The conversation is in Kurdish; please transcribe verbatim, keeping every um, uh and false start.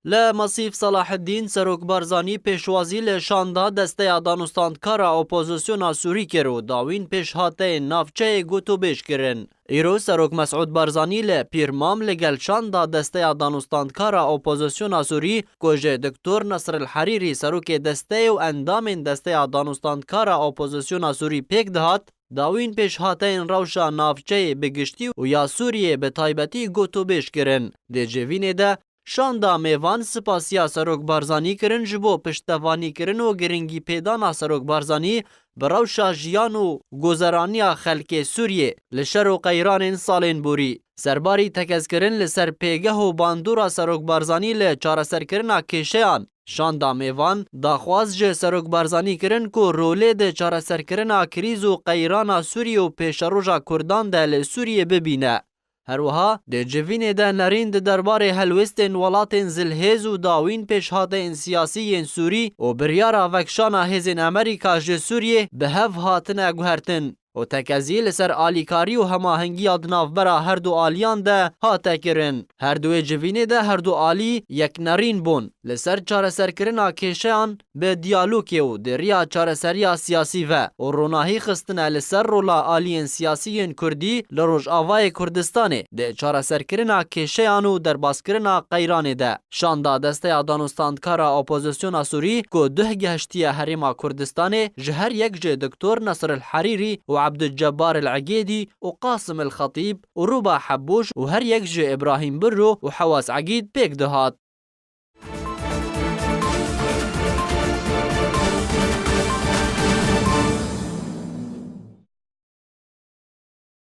Li Masîf Salaheddîn Serok Barzanî pêşwazî li şanda Desteya Danûstandkara Opozisyona Sûrî kir û dawîn pêşhateyên navçeyê gotûbêj kirin. Îro Serok Mesûd Barzanî li Pîrmam li gel şanda Desteya Danûstandkara Opozisyona Sûrî, ku ji Doktor Nasr El Herîrî serokê desteyê û endamên Desteya Danûstandkara Opozisyona Sûrî pêk dihat, dawîn pêşhateyên rewşa navçeyê bi giştî û ya Sûriyê bi taybetî gotûbêj kirin. Di civînê de şanda mêvan spasiya Serok Barzanî kirin ji bo piştevanîkirin û giringîpêdana Serok Barzanî bi rewşa jiyan û gozeraniya xelkê Sûriyê li şer û qeyranên salên borî. Serbarî tekezkirin li ser pêgeh û bandora Serok Barzanî li çareserkirina kêşeyan, şanda mêvan daxwaz ji Serok Barzanî kirin ku rolê di çareserkirina krîz û qeyrana Sûriyê û pêşeroja Kurdan de li Sûriyê bibîne. Her wiha di civînê de nerîn di derbarê helwestên welatên zilhêz û dawîn pêşhateyên siyasî yên Sûrî û biryara vekişana hêzên Amerîka ji Sûriyê bi hev hatine guhertin û tekezî li ser alîkarî û hemahengiya di navbera her du aliyan de hate kirin. Her duê civînê de her du alî yeknerîn bûn li ser çareserkirina kêşeyan bi diyalogê û di riya çareseriya siyasî ve û ronahî xistine li ser rola aliyên siyasî yên Kurdî li Rojavayê Kurdistanê di çareserkirina kêşeyan û derbaskirina qeyranê de. Şanda Desteya Danûstandkara Opozisyona Sûrî ku duh gehiştiye Herêma Kurdistanê ji her yek ji Doktor Nasr El Herîrî û Ebdulcebar El Egêdî û Qasim El Xetîb û Ruba Hebûş û her yek ji Îbrahîm Birro û Hewas Egîd pêk dihat.